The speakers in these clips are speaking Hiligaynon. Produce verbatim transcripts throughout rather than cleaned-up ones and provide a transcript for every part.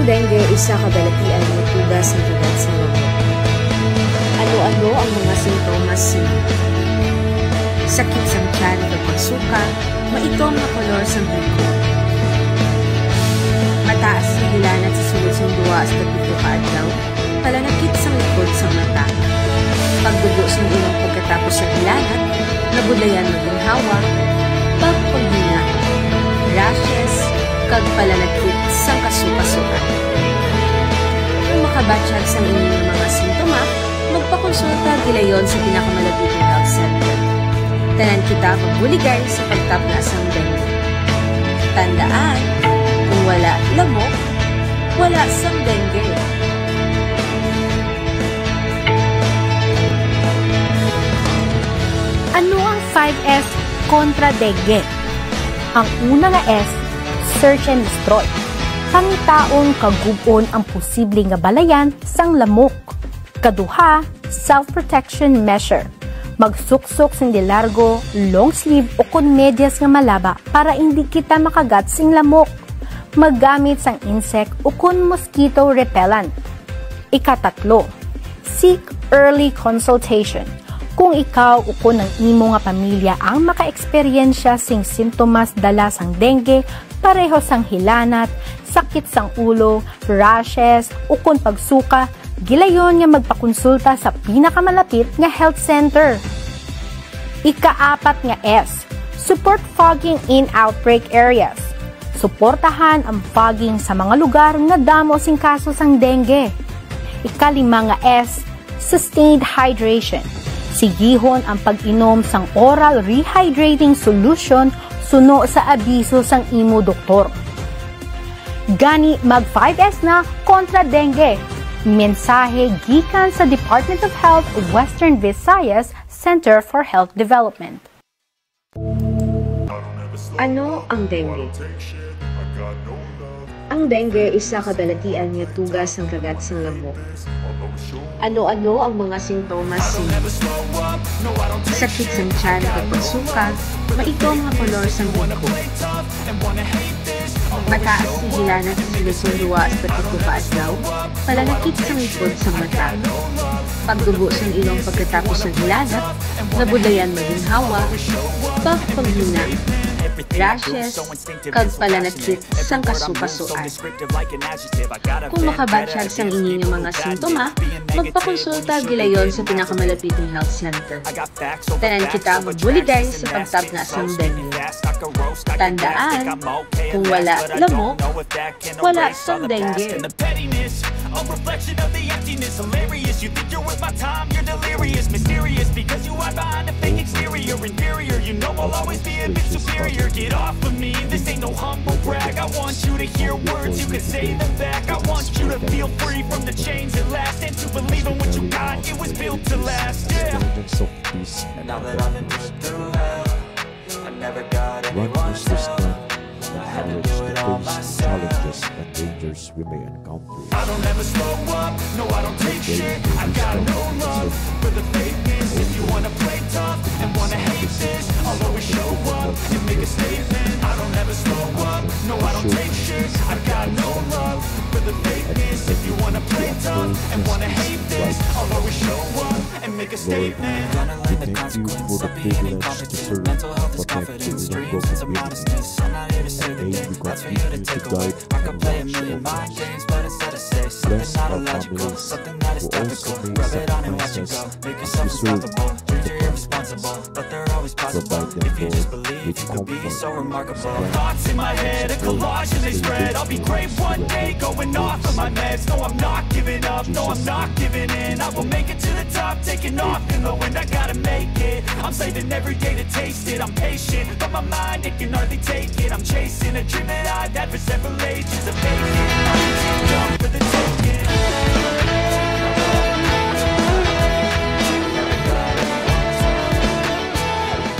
Dengue, isa ka balatian nga tuga sang kagat sang lamok. Ano-ano ang mga sintomas sini? Sakit sang tiyan kag pagsuka, maitom nga kolor sang biko. Mataas nga hilanat sa sulod sang duha hasta pito ka adlaw, palanakit sang likod sang mata. Pagdugo sang ilong pagkatapos sang hilanat, nabudlayan maginhawa, pagpanghina, rashes, kag palanakit sang kasukasuan. Kung makabatyag sang ini nga mga sintoma, magpakonsulta gilayon sa pinakamalapit nga health center. Tanan kita magbuligay sa pagtabna sang dengue. Tandaan, kung wala lamok, wala sang dengue. Ano ang five S kontra dengue? Ang una nga S, search and destroy. Pangitaon kag gub-on ang posible nga balayan sang lamok. Kaduha, self-protection measure. Magsuksok sing de largo, long sleeve, ukon medyas nga malaba para indi kita makagat sing lamok. Maggamit sang insect ukon mosquito repellent. Ikatatlo, seek early consultation. Kung ikaw ukon ang imo nga pamilya ang makaeksperyensya sing sintomas dala sang dengue, pareho sang hilanat, sakit sang ulo, rashes, ukon pagsuka, gilayon nga magpakonsulta sa pinakamalapit nga health center. Ikaapat nga S, support fogging in outbreak areas. Suportahan ang fogging sa mga lugar nga damo sing kaso sang dengue. Ikalima nga S, sustained hydration. Sigihon ang pag-inom sang oral rehydrating solution suno sa abiso sang imo doktor. Gani, mag five S na kontra dengue. Mensahe gikan sa Department of Health, Western Visayas Center for Health Development. Ano ang dengue? Ang dengue isa ka balatian nga tuga sang kagat sang lamok. Ano-ano ang mga sintomas sini? Sakit sang tiyan kag pagsuka, maitom nga kolor sang biko. Mataas ang hilanat sa sulod sang duha hasta pito ka adlaw, palanakit sang likod sang mata. Pagdugo sang ilong pagkatapos sang hilanat, nabudlayan maginhawa, pagpanghina, rashes, kag palanakit sang kasukasuan. Kung makabatyag sang ini nga mga sintoma, magpakonsulta gilayon sa pinakamalapit nga health center. Tanan kita magbuligay sa pagtabna sang dengue. Tandaan, kung wala lamok, wala sang dengue. A reflection of the emptiness, hilarious. You think you're worth my time, you're delirious. Mysterious because you hide behind a fake exterior. Inferior, you know I'll always be a bit superior. Get off of me, this ain't no humble brag. I want you to hear words, you can say them back. I want you to feel free from the chains at last, and to believe in what you got, it was built to last. Yeah. Intelligence of peace and Now that I've been put through hell, I never got One anyone who's to stand and courage to face challenges and dangers we may encounter. I don't ever slow up, no, I don't take shit. I've got no love for the fakeness. If you wanna play tough and wanna hate this, I'll always show up and make a statement. I don't ever slow up, no, I don't take shit. I've got no love for the fakeness. If you wanna play tough and wanna hate this, I'll always show up and make a statement. Lord, we thank you for the privilege to serve, protect the Ilonggo community. Today we continue to guide and watch over us. Bless our families who also make sacrifices as we serve in the front lines. Provide them, Lord, with comfort, strength, and strength. Thoughts in my head, a collage and they spread. I'll be great one day, going off of my meds. No, I'm not giving up, no, I'm not giving in. I will make it to the top, taking off in the wind. I gotta make it. I'm saving every day to taste it. I'm patient, but my mind, it can hardly take it. I'm chasing a dream that I've had for several ages. A vacant, empty cup for the taking.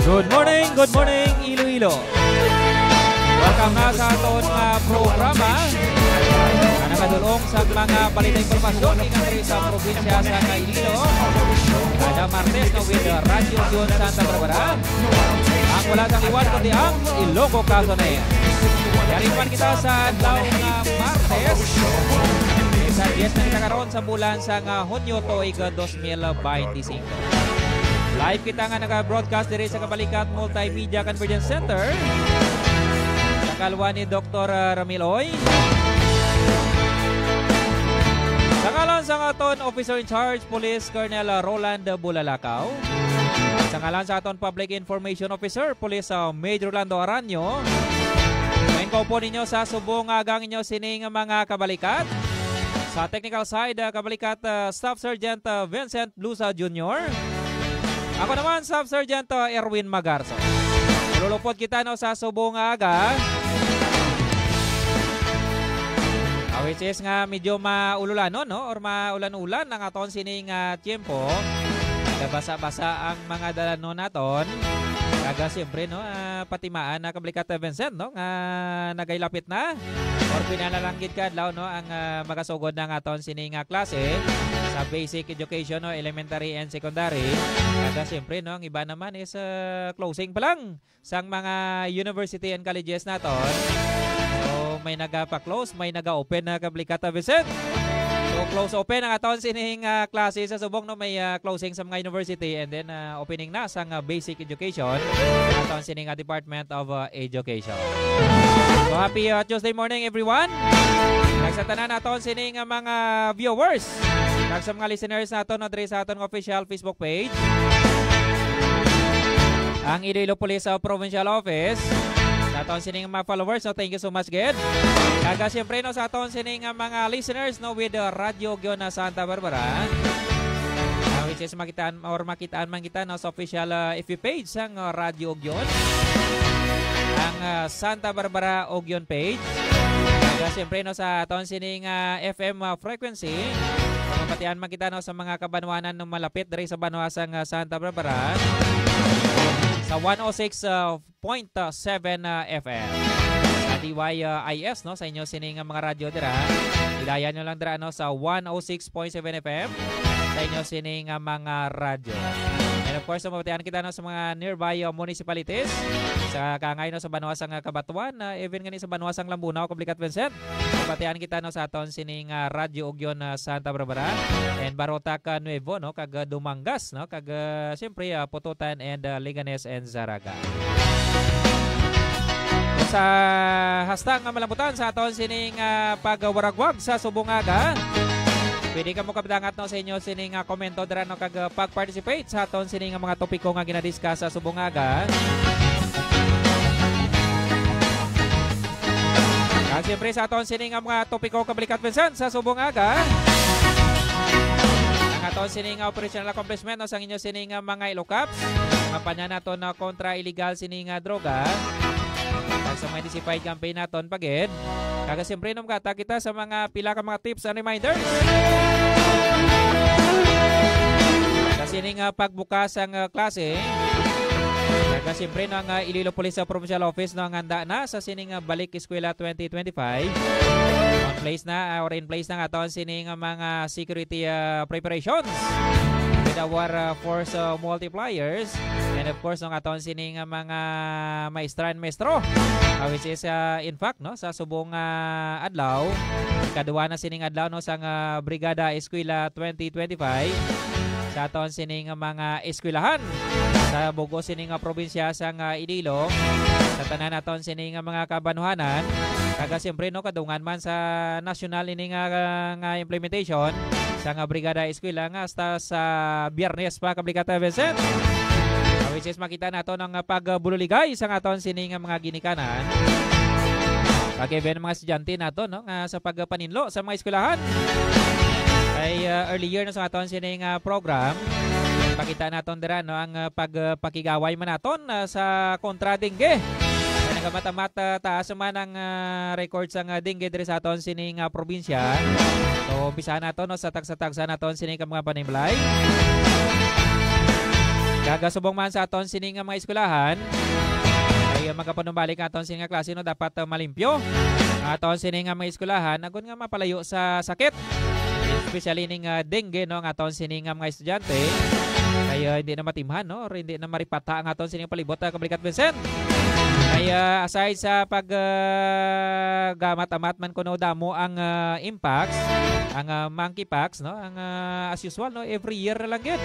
Good morning, good morning, Iloilo. Welcome na sa aton nga programa. Ano ba Dulong sa mga balita, impormasyon gikan diri sa probinsya sa Iloilo. Kada Martes, no, with, uh, Radyo Yon Santa Barbara. Ang wala sang liwat kundi ang Ilonggo Kaso na yan. Yari man kita sa adlaw nga Martes. Sa diyes na kita karon sa bulan sang, uh, Hunyo tuig, uh, dos mil twenty-singko. Live kita nga naga-broadcast diri sa Kabalikat Multimedia Convergence Center. Sa kalwa ni Doktor, uh, Ramil Oy. Sa ngalan sa aton Officer in Charge, Police Colonel, uh, Roland Bulalakaw. Sa ngalan sa aton Public Information Officer, Police, uh, Major Rolando Aranyo. May kaupo ninyo sa subong nga agang inyo sining mga kabalikat. Sa technical side, uh, kabalikat, uh, Staff Sergeant, uh, Vincent Blusa Junior. Ako naman, Staff Sergeant, uh, Erwin Magarzo. Lulupod kita, no, sa subong nga aga. Ah, which is nga medyo maululanon, no? Or maulan-ulan ang aton sining, ah, tiyempo. Nagabasa-basa ang mga dalanon naton. Kaga siyempre, no, ah, patimaan na kabalikat, Vincent, no, nga nagailapit na. Or pinalalangkit ka adlaw, no, ang, ah, magasugod na nga aton sining, ah, klase sa basic education, no, elementary and secondary. Kaga siyempre, no, ang iba naman is, ah, closing pa lang sang mga university and colleges naton. So, may nagapa-close, may naga-open na kabalikat, Vincent. So, close open ang aton sining, ah, klase sa subong, no? May, ah, closing sa mga university and then, ah, opening na sang, ah, basic education ang aton sining, ah, Department of, ah, Education. So, happy, ah, Tuesday morning, everyone. Kag sa tanan naton sining, ah, mga viewers, kag sa mga listeners naton, no, diri sa aton official Facebook page. Ang Iloilo Police, uh, Provincial Office. Sa aton sining mga followers, no, thank you so much, gid. Kaga siyempre, no, sa aton sining, uh, mga listeners, no, with, uh, Radyo Ugyon na Santa Barbara. Uh, which is makitaan or makitaan man kita, no, sa official, uh, F B page sang, uh, Radyo Ugyon. Ang, uh, Santa Barbara Ugyon page. Kaga siyempre, no, sa aton sining, uh, F M, uh, frequency. Mabatian man kita, no, sa mga kabanwanan nga malapit diri sa banwa sang, ah, Santa Barbara sa one oh six point seven, ah, F M. Sa D Y I S, no, sa inyo sining mga radyo dira. Hilayan nyo lang dira, no, sa one oh six point seven F M sa inyo sining, ah, mga radyo. And of course, mabatian kita, no, sa mga nearby, ah, municipalities. Sa kaangay, no, sa banwa sang, ah, Cabatuan, ah, even gani sa banwa sang Lambunao, Kablikat Vincent. Mabatian kita, no, sa aton sining, ah, Radyo Ugyon, ah, Santa Barbara, and Barotac, ah, Nuevo, no, kag, ah, Dumangas, no, kag, ah, siyempre, ah, Pototan and, ah, Leganes and Zarraga. Sa hasta nga malambutan sa aton sining, ah, pagwaragwag sa subong aga, pwede kamo kapitangat, no, sa inyo sining, ah, komento dira, no, kag, ah, pag-participate sa aton sining mga topiko nga ginadiscuss sa subong aga. Kag siyempre sa aton sining mga topiko, Kablikat Vincent, sa subong aga, ang aton sining operational accomplishment, no, sang inyo sining mga Ilocaps, mga panya naton na kontra illegal sining, ah, droga. Kag sa mga intensified campaign naton pagid. Kag siyempre, no, makata kita sa mga pila ka mga tips and reminders. Sa sining, ah, pagbukas ang, ah, klase. Kag siyempre, no, ang, ah, Iloilo Police, ah, Provincial Office, no, ang handa na sa sining, ah, Balik Eskwela twenty twenty-five. On place na, ah, or in place na nga aton sining, ah, mga security, ah, preparations with our, ah, force, ah, multipliers. And of course, no, ang aton sining, ah, mga maestra and maestro, ah, which is, ah, in fact, no, sa subong, ah, adlaw, ikaduha na sining adlaw, no, sang, ah, Brigada Eskwela twenty twenty-five sa aton sining mga eskwelahan sa bug-os sining nga probinsya sang, ah, Iloilo, sa tanan naton sining mga kabanwahanan. Kag siyempre, no, kadungan man sa nasyonal ini nga, nga implementation sang, ah, Brigada Eskwela nga hasta sa Biyernes pa, Kablikat Vincent. Ah, which is makita naton ang, ah, pagbululigay sang aton sining mga ginikanan. Kag even mga estudyante naton, no, nga sa pagpaninlo sa mga eskwelahan. Ay, ah, earlier na sa aton sining, ah, program, pakita naton dira, no, ang, ah, pagpakigaway man naton, ah, sa kontra dengue. Kay nagamatamata taas man ang, ah, record sang, ah, dengue diri sa aton sining, ah, probinsya. So, umpisahan naton, no, sa tagsa-tagsa naton sining ka mga panimlay. Kag subong man sa aton sining nga mga eskwelahan, ay Magapanumbalik nga aton sini nga klase, no, dapat, uh, malimpyo aton sini nga mga eskwelahan, agod nga mapalayo sa sakit, especially ning, uh, dengue, no, nga aton sini nga mga estudyante. Kaya hindi na matimhan, no, or hindi na maripata ang aton sini nga palibot, uh, Kabrikat Vincent. Kaya aside sa pag, uh, gamat-amat man kuno damo ang, uh, impacts, ang, uh, monkeypox, no, ang, uh, as usual, no, every year na lang yun.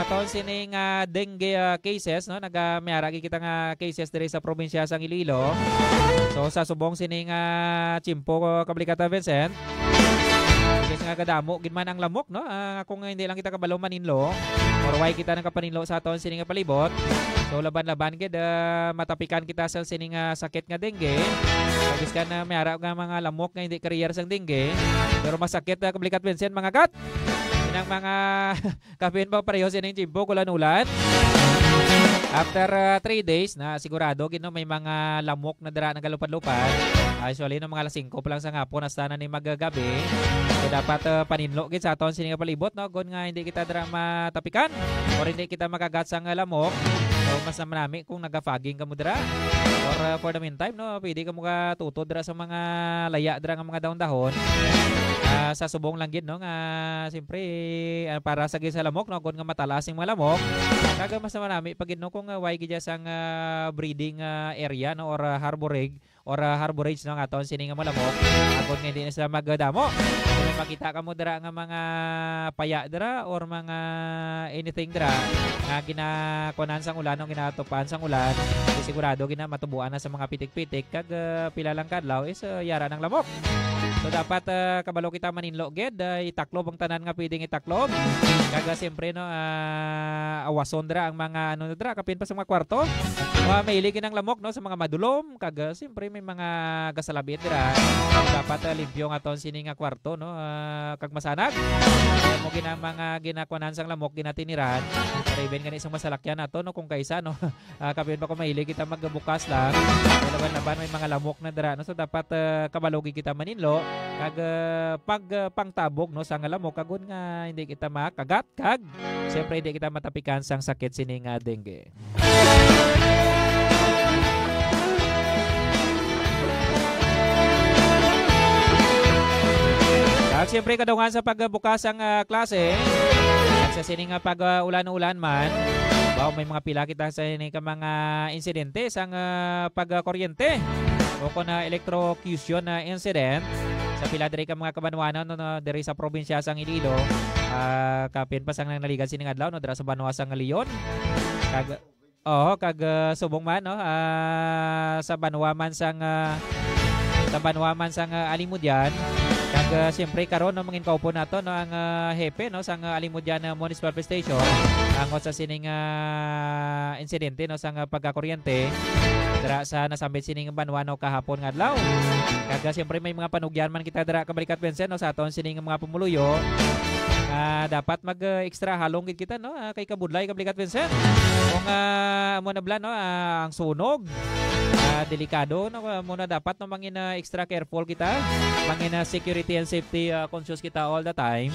Aton sini nga dengue, uh, cases, no, naga, may ara gid kita nga cases diri sa probinsya sang Iloilo. So, sa subong sini nga tiyempo, Kabrikat Vincent, since nga gadamo gid man ang lamok, no? Ah, kung hindi lang kita kabalo maninlo, or why kita nakapaninlo sa aton sini nga palibot. So, laban-laban gid, ah, matapikan kita sa sini nga sakit nga dengue. So, biskan na may ara nga mga lamok nga hindi carrier sang dengue, pero masakit, ah, Kabrikat Vincent, mga gat. Inang mga kapin ba pareho sining tiyempo, ulan-ulan. After, ah, three days, na sigurado gid, no, may mga lamok na dira nagalupad-lupad. Ah, actually, no, mga alas singko pa lang sa hapon, hasta na ni magagabi. So, dapat, ah, paninlo gid sa aton sini nga palibot, no, gun nga hindi kita dira matapikan or hindi kita makagat sang lamok. So, mas namanami kung nagafaging kamo dira. Or, ah, for the meantime, no, pwede kamo ka tutod dira sa mga laya dira nga mga dahon-dahon. Ah, sa subong lang gid, no, nga siyempre, ah, para sa gid sa lamok, no, kun nga matalas ang mga lamok, kag mas namanami pa gid, no, kung, ah, way gid sang, ah, breeding, ah, area, no, or, ah, harboring, or, ah, harborage, no, nga aton sini nga mga lamok, agod nga hindi na sila magdamo. Kung may makita kamo dira nga mga paya dira or mga anything dira nga ginakunan sang ulan o ginatupan sang ulan, di sigurado gina matubuan na sa mga pitik-pitik kag, ah, pila lang kadlaw is, ah, yara ng lamok. So, dapat, ah, kabalo kita maninlo gid, ah, itaklob ang tanan nga pwedeng itaklob. Kag, ah, siyempre, no, ah, awason dira ang mga, ano, dira, kapin pa sa mga kwarto. Mga mahilig ng lamok, no, sa mga madulom, kag, ah, siyempre may mga gasalabit dira. Dapat, ah, limpyo nga ton sini nga kwarto, no, ah, kag masanag. Kaya mo ginang mga ginakuanan sang lamok, ginatiniran. Or even gani sang masalakyan nato, no, kung kaisa, no. Ah, kapin ba kung mahilig kita magbukas lang? Kaya laban-laban may mga lamok na dira, no? So, dapat, ah, kabalo gid kita maninlo. Kag, ah, pag, ah, pangtabog, no, sa nga lamok, kagun nga hindi kita makagat, kag, siyempre, hindi kita matapikan sang sakit sini nga dengue. Kag, siyempre, kadungan sa pagbukas sang, ah, klase, kag sa sini nga pag, ah, ulan-ulan man, bawo may mga pila kita sa ini ka mga insidente sang, ah, pagkuryente o kon, ah, electrocution na incident sa pila diri ka mga kabanwanan, no, no, diri sa probinsya sang Iloilo. Ah, kapin pa sang naligan sining adlaw, no, dira sa banwa sang Leon. Kag, oo, kag, ah, subong man, no, ah, sa banwa man sang, ah, sa banwa man sang, ah, Alimodian. Kag, ah, siyempre karon, no, mangin kaupon nato, no, ang, ah, hepe, no, sang, ah, Alimodian, ah, Municipal Police Station, angot sa sining, ah, insidente, no, sang, ah, pagkakuryente dira sa nasambit sining banwa, no, kahapon nga adlaw. Kag, ah, siyempre may mga panugyan man kita dira, Kabrikat Vincent, no, sa aton sining mga pumuluyo. Ah, dapat mag, ah, extra halong gid kita, no? Ah, kay kabudlay, Kabrikat Vincent. Kung, ah, amo na bala, no, ah, ang sunog, ah, delikado, no? Amo na dapat, no, mangin, ah, extra careful kita. Mangin, ah, security and safety, ah, conscious kita all the time.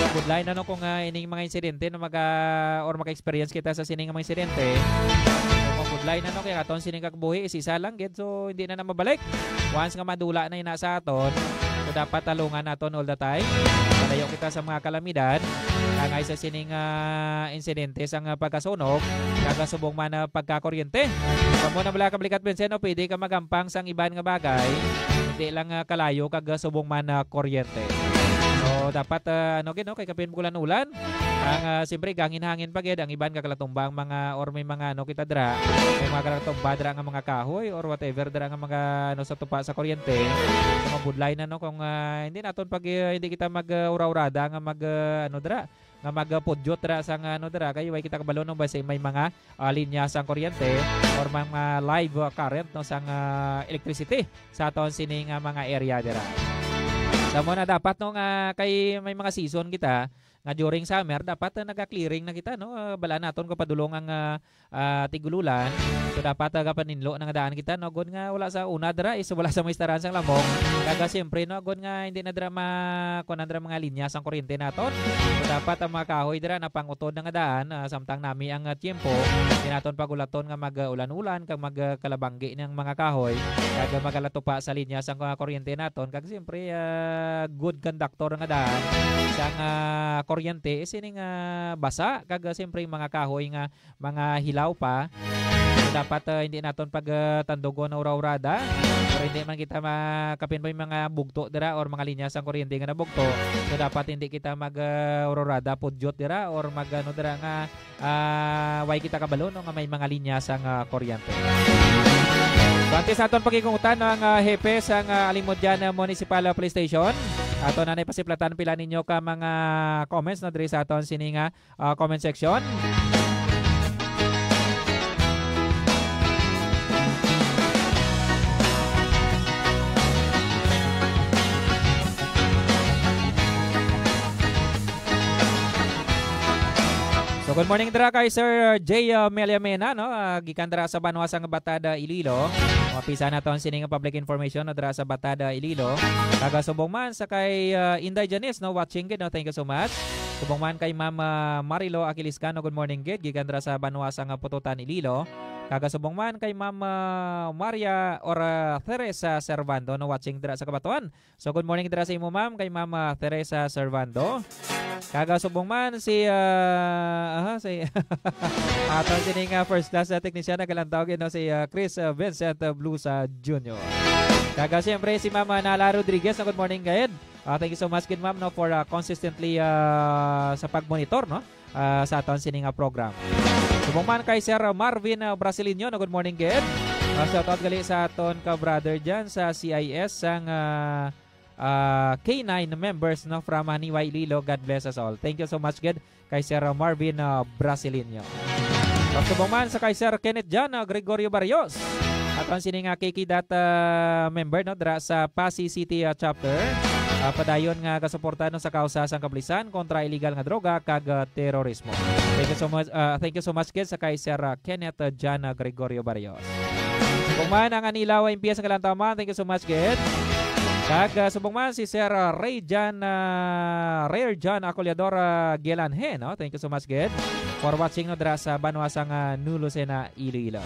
Kabudlay na, no, kung, ah, ining mga insidente, no, maga-, or maka-experience kita sa sining mga insidente. Kung kabudlay na, no, kay aton sining kagbuhi, isa lang gid, so hindi na na mabalik. Once nga madula na ina sa aton, so dapat talungan naton all the time. Malayo kita sa mga kalamidad. Angay sa sining, ah, insidente sang, ah, pagkasunog, kag subong man, ah, pagkakuryente. Kamo na bala, Kabrikat Vincent, no, pwede ka magampang sang iban nga bagay, hindi lang, ah, kalayo kag, ah, subong man, ah, kuryente. So, dapat, ah, ano gid, no, kay kapin bulan-ulan, ang, ah, siyempre, gangin-hangin pa gid, ang iban kagalatumba ang mga, or may mga, ano, kita dira, may mga kagalatumba dira nga mga kahoy or whatever dira nga mga, ano, sa tupa sa kuryente. So, mabudlay na, no, kung, ah, hindi naton pag, ah, hindi kita mag, ah, ura-urada nga mag, ah, ano, dira, nga mag, ah, pudyot dira sa nga, ano, dira, kay way kita kabalo, no, basi may mga, ah, linya sang kuryente or mga live, ah, current, no, sang, ah, electricity sa aton sini nga mga area dira. Sa mo na dapat, no, nga kay may mga season kita, nga during summer, dapat, ah, naga-clearing na kita, no? Ah, balaan naton kapadulong ang, ah, ah, tig-ululan. So, dapat, ah, gapaninlo na nga daan kita, no? Agod nga wala sa una dira, is wala sa maistaran sang lamok. Kag, ah, siyempre, no? Agod nga hindi na dira ma-, kuwan dira mga linya sang kuryente naton. So, dapat ang mga kahoy dira napangutod na nga daan, ah, samtang nami ang, ah, tiyempo. Hindi naton pagulaton nga mag, ah, ulan-ulan, kag mag, ah, kalabanggi ng mga kahoy. Kag, ah, magalatupa sa linya sang, ah, kuryente naton. Kag, siyempre, ah, good conductor nga daan sang, ah, kuryente, is ining, ah, basa. Kag, ah, siyempre, mga kahoy nga mga hilaw pa. So, dapat, ah, hindi naton pag, ah, tandugon na ura-urada. Pero hindi man kita makapin pa yung mga bugto dira or mga linya sang kuryente nga nabugto. So, dapat hindi kita mag, ah, ura-urada, pudyot dira or mag, ano, dira nga, ah, way kita kabalo, no, nga may mga linya sang, ah, kuryente. So, antes naton pakikungutan ang, ah, hepe sang, ah, Alimodian Municipal Police Station. Ato na na ipasiplatan pila ninyo ka mga comments, no, diri sa aton sini nga ah, comment section. So, good morning dira kay Sir J, uh, Meliamena, no? Ah, gikan dira sa banwa sang Batada, Iloilo. Mapisa na to ang sining public information, no, dira sa Batada, Iloilo. Taga Subong man sa kay, uh, Inday Janice, no? Watching gid, no? Thank you so much. Subong man kay Ma'am, ah, Marilo Aquiliscano, good morning gid. Gikan dira sa banwa sang Pututan, Iloilo. Kagasubong man kay Ma'am, ah, Maria or, ah, Teresa Servando, no, watching dira sa Cabatuan. So, good morning dira sa imo, ma'am, kay Ma'am, ah, Teresa Servando. Kagasubong man si, ah, aha, si aton sining, ah, first class, ah, technician, nagalantaw gid, no, si, ah, Chris, ah, Vincent, ah, Blusa Junior. Kaga siyempre si Ma'am, ah, Nala Rodriguez, no, good morning gid. Ah, thank you so much gid, ma'am, no, for, ah, consistently, ah, sa pagmonitor, no, ah, sa aton sini nga program. Subong man kay Sir Marvin, ah, Brasileño, no, good morning gid. Ah, shout out gali sa aton ka brother diyan sa C I S sang, ah, ah, K nine members, no, from Haniwa, Iloilo. God bless us all. Thank you so much gid kay Sir Marvin, ah, Brasileño. Pagsubong man sa kay Sir Kenneth John, ah, Gregorio Barrios. Aton sini nga K K dot, ah, member, no, dira sa Passi City, ah, chapter. Ah, padayon nga gasuporta, no, sa kausa sang kapulisan kontra illegal nga droga kag, ah, terorismo. Thank you so much, ah, thank you so much gid sa kay Sir, ah, Kenneth, ah, John, ah, Gregorio Barrios. Kung man ang Anilaw, M P S ang Kalantaman, thank you so much gid. Kag, ah, subong man si Sir, ah, Ray John, ah, Rare John Acolador, ah, Gilanhe, no? Thank you so much gid for watching, no, dira sa banwa sang, ah, New Lucena, Iloilo.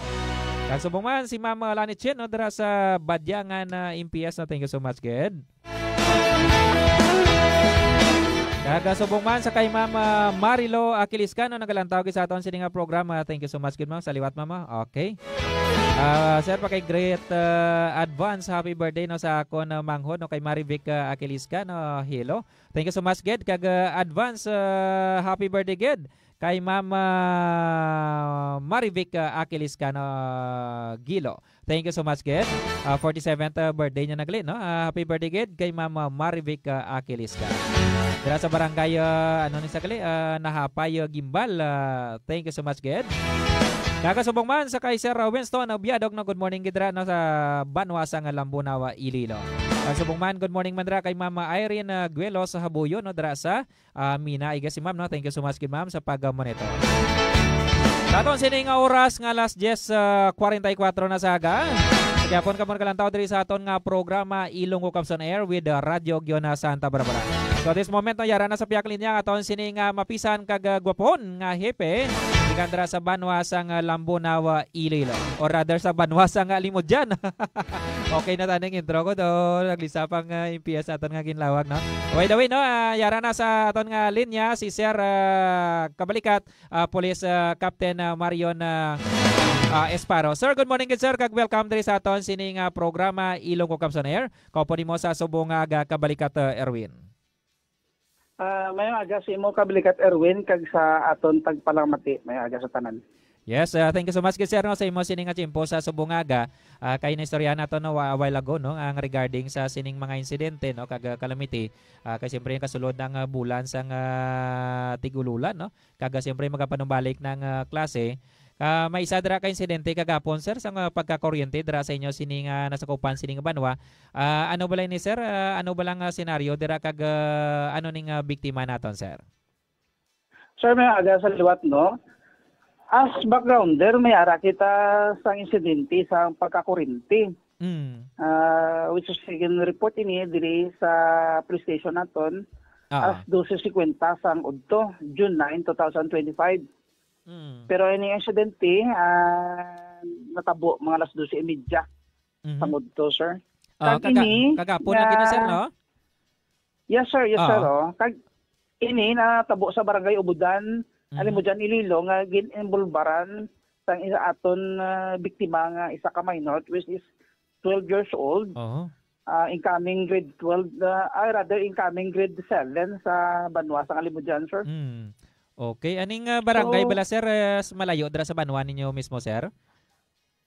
Kag subong man si Ma'am, ah, Lani Chin, no, dira sa Badyangan, ah, M P S, no? Thank you so much gid. Kag, ah, subong man sa kay Ma'am, ah, Marilo Aquiliscano, nagalantaw gid sa aton sini nga programa. Thank you so much gid, ma'am. Sa liwat, ma'am, ah. Okay. Ah, sir, pa kay great, ah, advance happy birthday, no, sa akon, ah, manghod, no, kay Marivic, ah, Aquiliscano. Hello. Thank you so much gid kag, ah, advance, ah, happy birthday gid kay Ma'am, ah, Marivic, ah, Aquiliscano Gilo. Thank you so much gid. Ah, forty-seventh, ah, birthday niya na gali, no? Ah, happy birthday gid kay Ma'am, ah, Marivic, ah, Aquilisca. Dira sa barangay, ah, ano ni sa gali? Ah, Nahapay, ah, Gimbal. Ah, thank you so much gid. Kagasubong man sa kay Sir, ah, Winston, ah, Biadog, no? Good morning gid ra, no, sa banwa sang Lambunawa, Iloilo. Kagasubong man, good morning man ra kay Ma'am Irene, ah, Guelos, sa Habuyo, no, dira sa ah, Mina, I guess si ma'am, no? Thank you so much gid, ma'am, sa pag-monitor. Sa aton sini nga oras nga alas diyes, ah, kwarenta y kuwatro na sa aga. Gihapon kamo nagkalantaw diri sa aton nga programa Ilonggo Comes on Air with, ah, Radyo Giona Santa Barbara. So, this moment, no, yara na sa pihak linya ang aton sini nga mapisan kag, ah, gwapon nga hepe. Gikan dira sa banwa sang, ah, Lambunawa, Iloilo. Or rather, sa banwa sang, ah, Limudyan. Okay na taning intro ko do. Naglisa pang, ah, M P S aton nga ginlawag, no? By the way, no, ah, yara na sa aton nga linya si Sir, ah, Kabalikat, ah, Police, ah, Captain, ah, Marion, ah, ah, Esparo. Sir, good morning gid, sir, kag welcome diri sa aton sini nga programa, Ilonggo Comes on Air. Kaupo nimo sa subong nga aga, Kabalikat, ah, Erwin. Ah, mayong aga sa imo, Kabalikat Erwin, kag sa aton tagpalamati. Mayong aga sa tanan. Yes, ah, thank you so much gid, sir, no, sa imo sini nga tiyempo sa subong nga aga. Ah, kay naistoryahan nato, no, a while ago, no, ang regarding sa sining mga insidente, no, kag, ah, calamity. Ah, kay siyempre, kasulod ng, ah, bulan sang, ah, tig-ululan, no, kag, ah, siyempre, magapanumbalik ng, ah, klase. Ah, may isa dira ka insidente kagapon, sir, sa nga pagkakuryente dira sa inyo sini nga nasakupan sini nga banwa. Ah, ano bala ini, sir? Ah, ano bala nga senaryo dira kag, ah, ano ning, ah, biktima naton, sir? Sir, may aga sa liwat, no? As backgrounder, may ara kita sang insidente sa pagkakurinti. Mm. Ah, which is, second report ini diri sa police station naton, Ah. alas dose cinquenta sang udto, June nine, two thousand twenty-five. Mm. Pero ini insidente, ah, natabo mga alas dose y media Mhm. sang udto, sir. Ah, Kag kaga-, ini kagapon na gid, sir, nga no? Yes, sir. Yes, sir, Oo. oh. Kag ini natabo sa Barangay Ubudan, Mhm. Alimodian, Iloilo, nga gin-involbaran sang isa aton, ah, biktima nga isa ka minor, which is twelve years old. Oo. Ah, incoming grade twelve, ah, ah, rather, incoming grade seven sa banwa sang Alimodian, sir. Mm. Okay. Aning, ah, barangay So bala, sir, eh, s-, malayo dira sa banwa ninyo mismo, sir?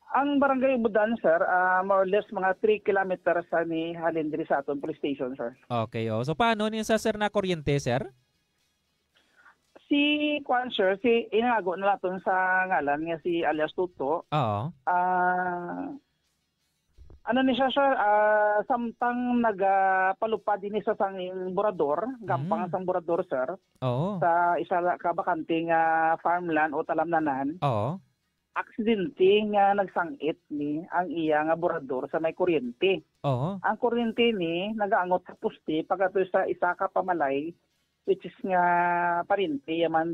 Ang Barangay Ubudan, sir, ah, more or less mga three kilometers sa ni halin diri sa aton police station, sir. Okay, oh. So, paano ni sa, sir, na kuryente, sir? Si kuan, sir, si, inago na naton sa ngalan nga si alias Tuto. Oo. Ah, ano ni siya, sir? Ah, samtang nagapalupad ini sa sang burador, gampang Mhm. sang burador, sir, Oo. sa isa ka bakante nga farmland o talamnanan. Oo. Aksidente nga nagsangit ni ang iya nga burador sa may kuryente. Oo. Ang kuryente ni nagaangot sa poste pagkadto sa isa ka pamalay, which is nga parente ya man,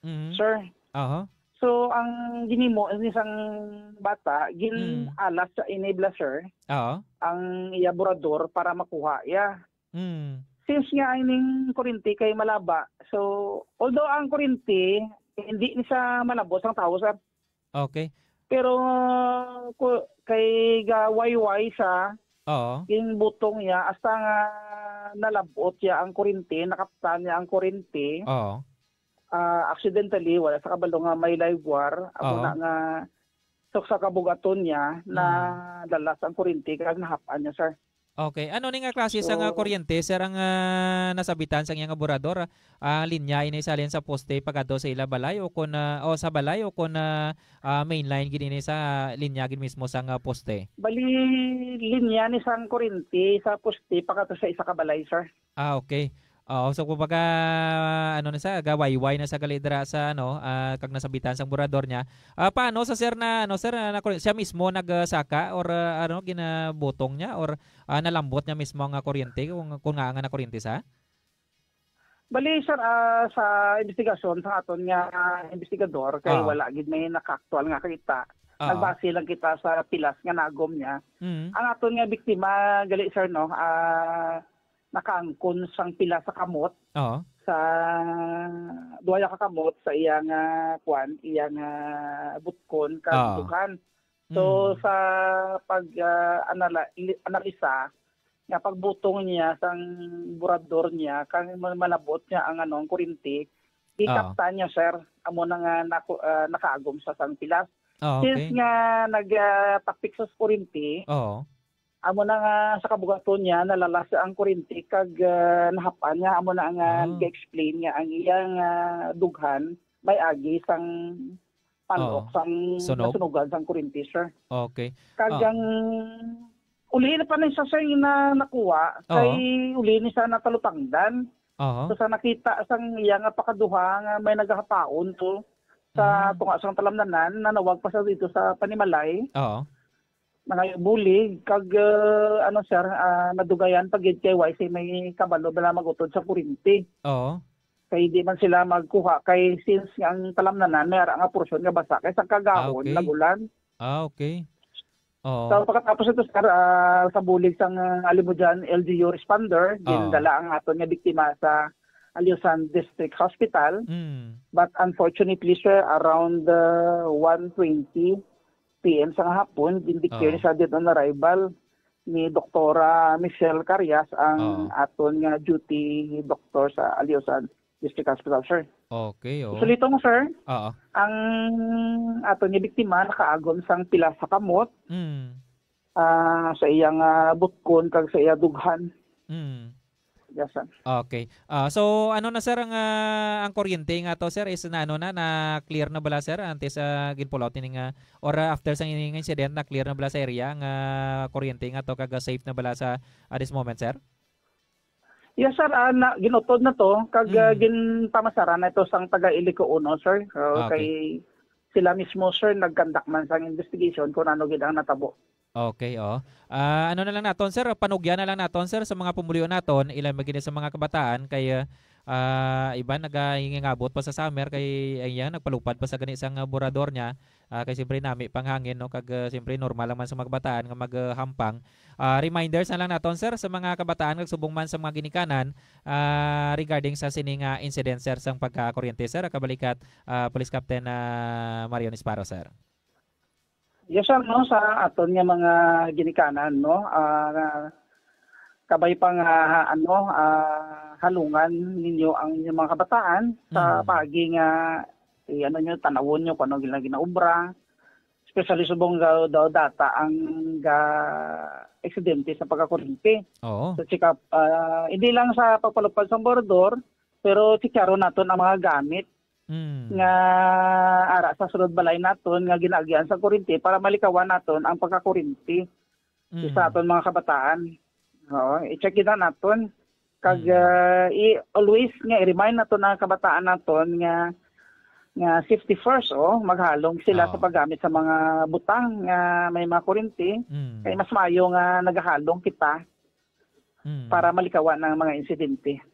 Mhm. sir. Aha. So, ang ginhimo ni sang bata, Mm. gin-alas sa ini bala, sir, Oo. ang iya burador para makuha iya. Mm. Since nga ining kuryente kay malaba, so, although ang kuryente, hindi ni siya malabot sang tawo, sir. Okay. Pero, ku-, kay ga-wayway siya, Oo. ginbutong niya, hasta nga nalabot niya ang kuryente, nakaptan niya ang kuryente. Oo. Ah, accidentally, wala sa kabalo nga may live wire. Amo Oo. na nga, so, sa kabugaton niya, Mm. nalalas ang kuryente, kag nahap-an niya, sir. Okay. Ano ni nga klase sa nga So kuryente, sir, ang, ah, nasabitan sa iyang burador? Ah, linya ini sa halin sa poste pagkadto sa ila balay o kon, ah, o sa balay o kon, ah, ah, main line gid ini sa linya gid mismo sang, ah, poste? Bali, linya ni sang kuryente sa poste pagkadto sa isa ka balay, sir. Ah, okay. Oo, so kumbaga, ano na sa, gawayway na sa gali dira sa, ano, ah, kag nasabitan sang burador niya. Ah, paano sa sir na, ano, sir, ah, na, siya mismo nagsaka or, ah, ano, ginabutong niya or ah, nalambot niya mismo nga kuryente kung, kung nga nga nakuryente sa? Bali, sir, ah, sa investigasyon sa aton nga, ah, investigador, kay Ah. wala gid may nakaaktual nga kita. Ah. Nagbase lang kita sa pilas nga nagom niya. Mm. Ang aton nga biktima, gali, sir, no, ah, nakaangkon sang pilas sa kamot, Oo. sa duha ka kamot sa iya nga, kuan, iya nga butkon kag Ah. dughan. So, Mm. sa pag, ah, anala-, li-, analisa, nga pagbutong niya sang burador niya, kang ma-, malabot niya ang, ano, ang kuryente, Oo. gikaptan niya, sir. Amo na nga naku-, ah, nakaagom sa sang pilas. Ah, Since okay. nga nag, ah, tapik sa kuryente, Oo. amo na nga sa kabugaton niya, nalalas ang kuryente kag, ah, nahap-an niya. Amo na nga Ah. nag-explain nga ang iyang, ah, dughan may agi sang palok Oo. sang Sunog? nasunugan sang kuryente, sir. Okay. Kag Ah. ang uli na pa ni sa, sir, na nakuha, Oo. kay uli ni sa natalutangdan. Aha. So, sa nakita sang iya nga pakaduha nga may nagahapaon to sa Mhm. tunga sang talamnanan, nanawag pa siya dito sa panimalay. Oo. Nangayo bulig, kag, ah, ano, sir, ah, nadugayan pa gid kay wala sila may kabalo bala mag-utod sa kuryente. Oo. Kay di man sila magkuha, kay since nga ang talamnanan, may ara nga porsyon nga basa, kay sa Ah, kagahon, okay. nag-ulan. Ah, okay. Oo. So, pagkatapos ito, sir, ah, sa bulig sang, ah, Alimodian L G U responder, Oo. gindala ang aton nga biktima sa Aliusan District Hospital. Mm. But unfortunately, sir, around, ah, one twenty P M sa hapon, gin-declare Oo. siya dead on arrival ni Doktora Michelle Carias, ang Oo. aton nga duty doctor sa Aliusan District Hospital, sir. Okay, oo. Suliton mo, sir, Oo. ang aton nga biktima nakaagom sang pilas sa kamot, Mm. ah, sa iyang, ah, butkon kag sa iya dughan. Mm. Yes, sir. Okay. Ah, so, ano na, sir, ang, ah, ang kuryente nga to, sir, is na, ano na, na clear na bala, sir, antes, ah, ginpulaw tining, ah, or, ah, after sa ining incident, na clear na bala sa area ang, ah, kuryente nga to, kag, ah, safe na bala sa, ah, this moment, sir? Yes, sir. Ah, na, ginutod na to, kag, ah, Mm. ginpamasaran na ito sang taga Ilico Uno, sir. Ah, Okay. kay sila mismo, sir, nag-conduct man sang investigation kung ano gid ang natabo. Okay, oo. Ah, ano na lang naton, sir? Panugyan na lang naton, sir, sa mga pumuluyo naton, ilabi gid sa mga kabataan, kay, ah, iban nagahingingabot pa sa summer, kay, ayan, nagpalupad pa sa gani sang, ah, burador niya. Ah, kay siyempre nami pang hangin, no? Kag, ah, siyempre normal lang man sa mga kabataan nga maghampang. Ah, reminders na lang naton, sir, sa mga kabataan kag subong man sa mga ginikanan, ah, regarding sa sini nga incident, sir, sang pagkakuryente, sir. Kabalikat, ah, Police Captain, ah, Marion Esparo, sir. Yes, sir, no, sa aton nga mga ginikanan, no, ah, kabay pa nga, ano, ah, halungan ninyo ang inyong mga kabataan sa Mm. paagi nga, eh, ano nyo, tanawon nyo kung ano gina-, ginaobra, especially subong daw, daw data ang ga-, aksidente sa pagkakuryente. Oo. Sa check-up, ah, hindi lang sa pagpalupad sa border, pero checkaron naton ang mga gamit Mm. nga ara sa sulod balay naton nga ginaagian sa kuryente para malikawan naton ang pagkakuryente Mm. sa aton mga kabataan. Oo, i-check kita naton. Kag, Mm. ah, i-, always nga i-remind naton ang kabataan naton nga, nga safety first, oh, maghalong sila Oo. sa paggamit sa mga butang nga may mga kuryente. Mm. Kay mas maayo nga nagahalong kita Mm. para malikawan ang mga insidente.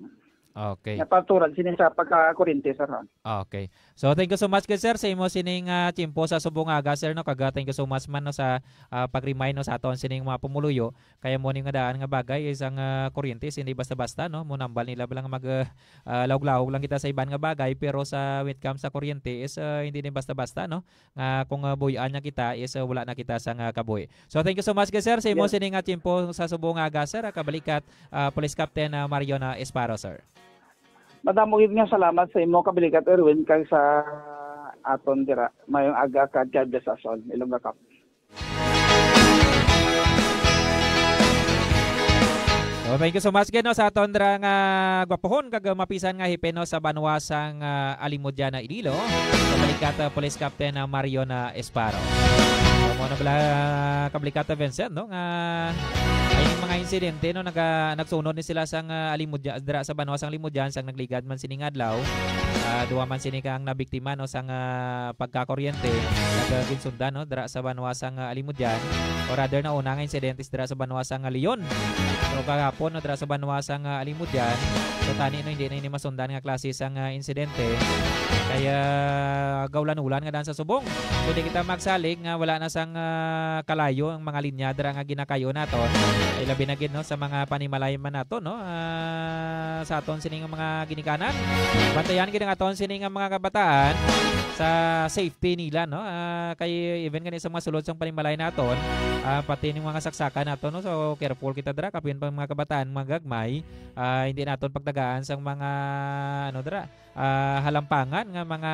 Okay. Napatulad sini sa pagkakuryente, sir, no? Okay. So, thank you so much, good sir, sa imo sining, ah, tiyempo sa subong nga aga, sir, no? Kag, ah, thank you so much man, no, sa, ah, pag-remind, no, sa aton sining mga pumuluyo. Kaya mo ni nga daan nga bagay is ang, ah, kuryente is hindi basta-basta, no? Mo nambal nila ba lang mag, ah, ah, lahog-lahog lang kita sa iban nga bagay, pero sa when it comes sa kuryente is, ah, hindi ni basta-basta, no? Nga kung, ah, buy-an niya kita is, ah, wala na kita sa nga kabuhi. So, thank you so much, good sir, sa imo Yes. sining nga tiyempo sa subong nga aga, sir. Ah, kabalikat, ah, Police Captain, ah, Marion, ah, Esparo, sir. Madamo gid nga salamat sa imo, kabalikat Erwin, kag sa aton dira. Mayong aga kag God bless us all. Ilongga Cup. So, thank you so much gid, no, sa aton dira nga gwapohon kag mapisan nga hepe, no, sa banwa sang, ah, Alimodiana, Iloilo. Sa Balikata Police Captain, ah, Marion, ah, Esparo. So, mo na bala, Kablikata Vincent, no, nga ay mga insidente, no, naga-, nagsunod ni sila sang, ah, Alimodian, dira sa banwa sang Alimodian, sang nagligad man sining adlaw. Ah, duha man sini ka ang nabiktima, no, sang, ah, pagkakuryente, nag, ah, ginsundan, no, dira sa banwa sang, ah, Alimodian, or rather, nauna nga insidente dira sa banwa sang, ah, Leon. So, kahapon, no, dira sa banwa sang, ah, Alimodian. So, tani, no, hindi na ini masundan nga klase sang, ah, insidente. Kaya, gaulan-ulan nga daan sa subong. Pwede kita magsalig nga wala na sang, ah, kalayo ang mga linya dira nga ginakayo naton. Ay, labi na gid, no, sa mga panimalay man nato, no, ah, sa aton sini nga mga ginikanan. Bantayan gid ang aton sini nga mga kabataan sa safety nila, no? Ah, kay even gani sa mga sulod sang panimalay naton, ah, pati ning mga saksakan naton, no? So, careful kita dira, kapin pa mga kabataan, mga gagmay, ah, hindi naton pagtagaan sang mga, ano, dira, ah, halampangan nga mga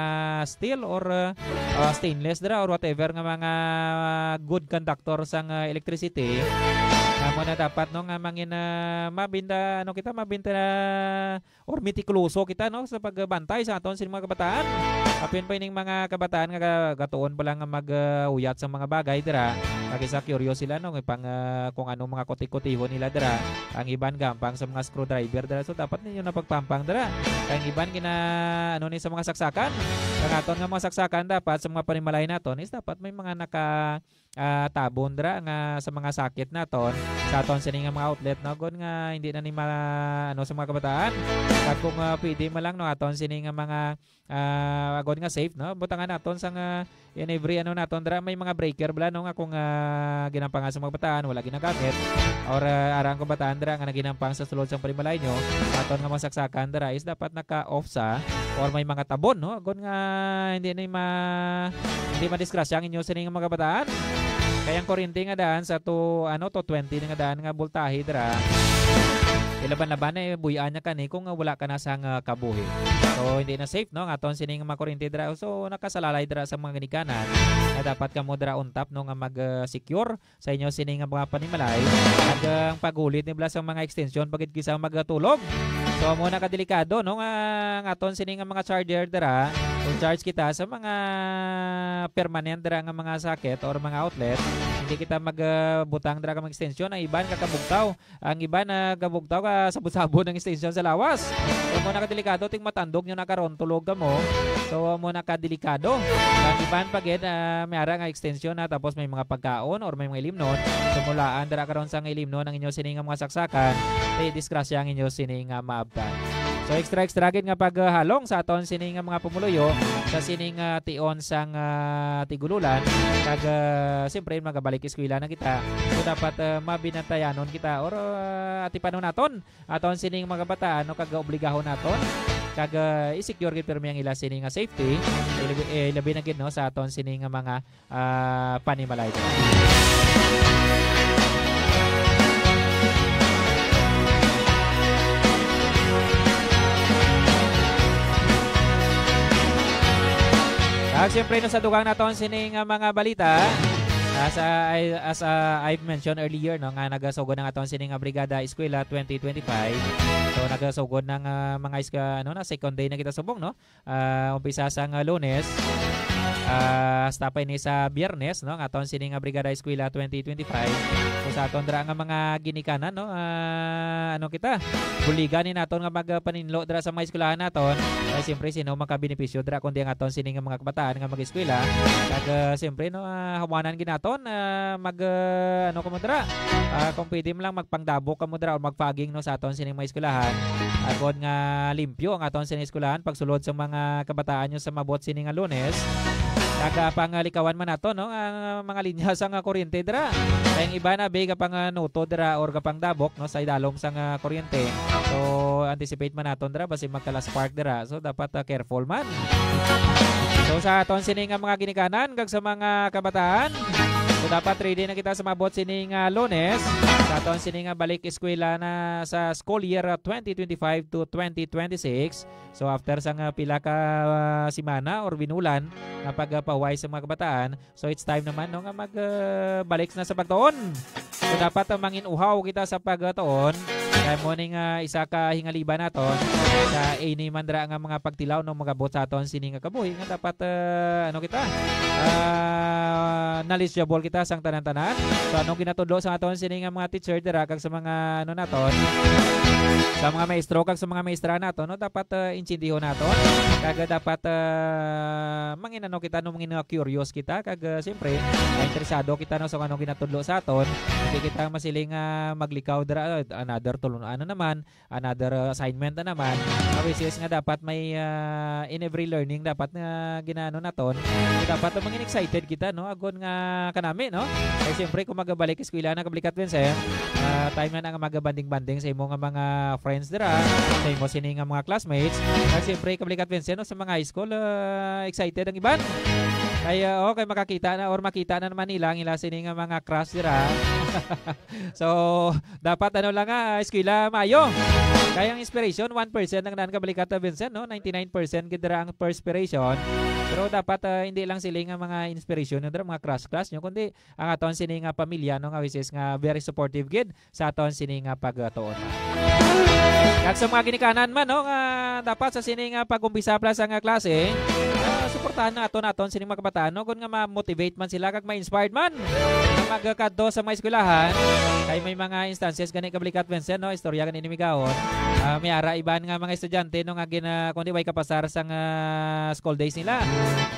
steel or, ah, ah, stainless dira or whatever nga mga good conductor sang, ah, electricity. Amo na dapat, no, nga mangin, ah, mabinda, ano kita, mabinda na or mitikuloso kita, no, sa pagbantay sa aton sin mga kabataan. Apin pa ining mga kabataan nga ga-, gatuon pa lang nga mag, ah, uyat sa mga bagay dira. Kag isa curious sila, no, pang, ah, kung anong mga kuti-kutihon nila dira. Ang iban gampang sa mga screwdriver dira. So, dapat ninyo na pagpampang dira. Ang iban gina, ano ni sa mga saksakan. Ang aton nga mga saksakan dapat sa mga panimalay naton is dapat may mga naka, ah, tabon dira nga sa mga sakit naton, sa aton sini nga mga outlet, no, gon nga hindi na ni ma-, ano, sa mga kabataan. Kag kung, ah, pwede man lang, no, aton sini nga mga, ah, gon nga safe, no, butangan naton sa nga in every, ano, naton dira, may mga breaker bala, no, nga kung, ah, ginampangan sa mga kabataan, wala ginagamit, or, ah, ara ang kabataan dira nga naginampang sa sulod sang panimalay nyo, aton nga mga saksakan dira is dapat naka-off sa, or may mga tabon, no, gon nga hindi ni ma-, hindi madisgrasya ang inyo sini nga mga kabataan. Kay ang kuryente nga daan sa to, ano, to twenty nga daan nga voltahe dira, ilaban-laban na, eh, buy-an niya kani kung wala ka na sang, ah, kabuhi. So, hindi na safe, no, ang aton sini nga mga kuryente dira. So, nakasalalay dira sa mga ginikanan na dapat kamo dira on top, no, nga mag, ah, secure sa inyo sini nga mga panimalay. Kag ang paghulit ni bala sa mga extension, pagid kisa magatulog. So, amo na kadelikado, no, nga, nga aton sini nga mga charger dira, kung charge kita sa mga permanent dira nga mga socket or mga outlet, hindi kita magbutang dira ka mga extension. Ang iban kakabugtaw, ang iban nagabugtaw ka sabot-sabot ng extension sa lawas. So, amo na kadelikado, ting matandog nyo na karon, tulog ka mo. So, amo na kadelikado. Ang iban pa gid, ah, may ara nga extension na, tapos may mga pagkaon or may mga ilimnon. So, mulaan dira karon sa nga ilimnon ang inyo sini nga mga saksakan, kay disgrasya ang inyo sini nga maabtan. So, extra-extra gid nga paghalong sa aton sini nga mga pumuluyo sa sini nga tion sang, ah, tigululan. Kag, ah, siyempre, magabalik eskwela na kita. So, dapat, ah, mabinantayanon kita or, ah, atipanon naton aton sining mga kabataan, no, kag obligahon naton kag, ah, i-secure gid pirmi ang ila sini nga safety. Ilabi, eh, labi na gid, no, sa aton sini nga mga, ah, panimalay. Kag siyempre, no, sa dugang naton sini nga mga balita, as, ah, I, as, ah, I've mentioned earlier, no, nga nagasugod ang aton sini nga Brigada Eskwela twenty twenty-five. So, nagasugod ng, ah, mga iska-, ano na, second day na kita subong, no? Ah, umpisa sang, ah, Lunes, ah, hasta pa ini sa Biyernes, no, nga aton sini nga Brigada Eskwela twenty twenty-five. So, sa aton dira nga mga ginikanan, no, ah, ano kita, buligan ni naton nga magpaninlo dira sa mga eskwelahan naton. Ay, siyempre, sino makabenepisyo dira kundi ang aton sini nga mga kabataan nga mag-eskwela. Kag, ah, siyempre, no, ah, hawanan ginaton, ah, mag, ah, ano kamo dira? Ah, kung pwede mo lang magpangdabok kamo dira o magfaging, no, sa aton sining mga eskwelahan. Agod nga limpyo ang aton sining eskwelahan pagsulod sa mga kabataan nyo sa mabot sini nga Lunes. Kag, ah, pangalikawan man nato, no, ang mga linya sa nga kuryente dira. Kay ang iba na, be, kapang, ah, nuto dira or kapang dabok, no, sa idalom sa nga kuryente. So, anticipate man naton dira, basi magkala-spark dira. So, dapat, ah, careful man. So, sa aton sini nga mga ginikanan, kag sa mga kabataan, so, dapat ready na kita sa mabot sini nga Lunes. Sa aton sini nga balik eskwela na sa school year, ah, twenty twenty-five to twenty twenty-six. So, after sa nga pila ka, ah, semana or binulan nga pagpahuway sa mga kabataan, so, it's time naman, no, nga mag, ah, balik na sa pagtuon. So, dapat, ah, mangin-uhaw kita sa pagtuon. Kaya mo ning, ah, isa ka hingaliban nato sa ini man dira nga mga pagtilaw, no, magabot sa aton sini nga kabuhi nga dapat, ah, ano kita, ah, knowledgeable kita sang tanan-tanan. So, anong ginatudlo sa aton sini nga mga teacher dira kag sa mga, ano, naton, sa mga maestro kag sa mga maestra naton, no, dapat, ah, intindiho naton. Kag dapat, ah, mangin-ano kita, no, mangin-, ah, curious kita kag, ah, siyempre, ah, interesado kita, no, sa anong ginatudlo sa aton. Hindi kita masiling, ah, maglikaw dira, ah, another tulon, ano naman, another, ah, assignment na naman. Ah, which is nga dapat may, ah, in every learning dapat nga ginaano naton, dapat mangin excited kita, no, agon nga kanami, no. Kay siyempre, kung magabalik eskwela na, Kablikat Vincent, ah, time na nga magabanding-banding sa imo nga mga friends dira, sa imo sini nga mga classmates. Kag siyempre, Kablikat Vincent, no, sa mga high school, ah, excited ang iban. Kay, ah, oh, kay makakita na or makita na naman nila ang ila sini nga mga crush dira. So, dapat ano lang nga, eskwela maayo. Kaya ang inspiration, one percent lang naan, Kablikat Vincent, no? Ninety-nine percent gid dira ang perspiration. Pero dapat, ah, hindi lang sila nga mga inspiration, no, dira, mga crush-crush nyo, kundi ang aton sini nga pamilya, no, nga which is nga very supportive gid sa aton sini nga pagtuon. Kag sa mga ginikanan man, no, nga dapat sa sini nga pag-umpisa pa lang sa nga klase, ah, suportahan naton, aton sini mga kabataan, no, kun nga ma-motivate man sila kag ma-inspired man nga magkadto sa mga eskwelahan. Kay may mga instances gani, Kablikat Vincent, no, istorya gani ni Migaon. Ah, may ara iban nga mga estudyante, no, nga gina-, kundi way kapasar sa nga school days nila.